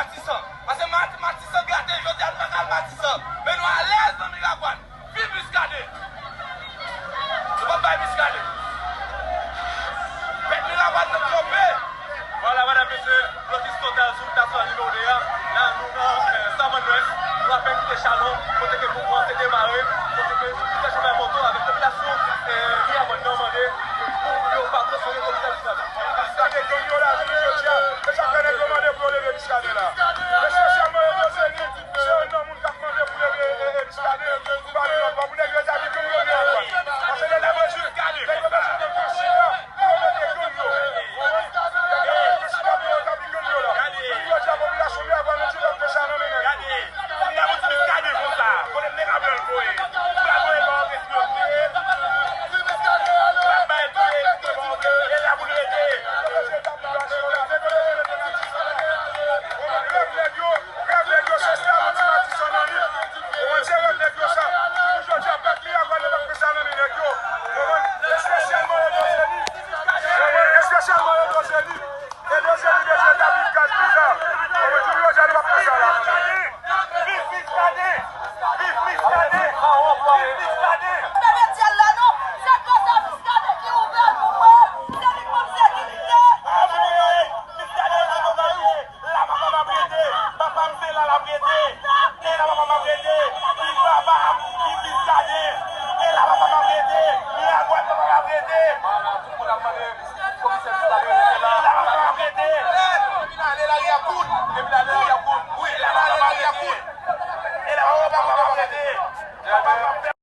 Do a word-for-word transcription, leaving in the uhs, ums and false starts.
Matisan. Paske Mati-, Matisan grate, jodi a nou pa ka al Matisan. Men nou alèz nan Miragwàn. Viv Muscadin! Nou p ap bay Muscadin. Pèp Miragwàn nan kanpe! Vwala, medam, mesye, blokis total sou wout nasyonal nimewo de a. La, nou nan, eh, Savann Lwès. Nou apèn kite Chalon, kote ke mouvman an te demare, kote ke plizyè chofè moto avèk popilasyon, eh, Miragwàn nan mande pou yo pa transfere komisè Muscadin. Gade gang yo la, jounen jodi a. E sa k fè nèg yo mande pou yo leve Muscadin la. Espesyalman yo Dozeni, se youn nan moun k ap mande pou leve, e, e, Muscadin, pou ba li lòt bò, pou nèg yo etabli gang yo vin anfas. Paske nèg yo bezwen, nèg yo bezwen tann yon chita pou yo mete gang yo. Nèg yo bezwen tann chita pou yo etabli gang yo la. Jounen jodi a, popilasyon Miragwàn nou di lòt peche a nan men nèg yo. Gade, m ta pou ti Muscadin konsa, kote m te ka pran l voye. M pral voye l ba André Simon Priye. M ap bay Priye, e la pou l rete. Rèv nèg yo, rèv nèg yo, se Escalon ti Matisan nan li. Ou konprann, se rèv nèg yo sa. Jounen jodi a, pèp Miragwàn nan p ap fè sa nan men nèg yo. Ou konprann, espesyalman yo Dozeni. Ou konprann, espesyalman yo Dozeni. E Dozeni bezwen etabli kaz li sa. Ou konprann, jounen jodi a, nou p ap fè sa la. Viv Muscadin! Viv Muscadin! Viv Muscadin! Te metyèl la non, se gras a Muscadin ki ouvè l pou mwen. Se li k ban m sekirite. Bravo! Muscadin, bravo, bravo! La papa m ap rete, papa m se la l ap rete. E la papa m ap rete, viv papa m, viv Muscadin. E la papa m ap rete, Miragwàn papa m ap rete. Vwala, tout moun ap mande komisè Muscadin rete la. E la papa m ap rete. Depi l ale lari ap kout. Depi l ale lari ap kout. Wi, la papa m ap rete. E la papa m ap rete. Papa m ap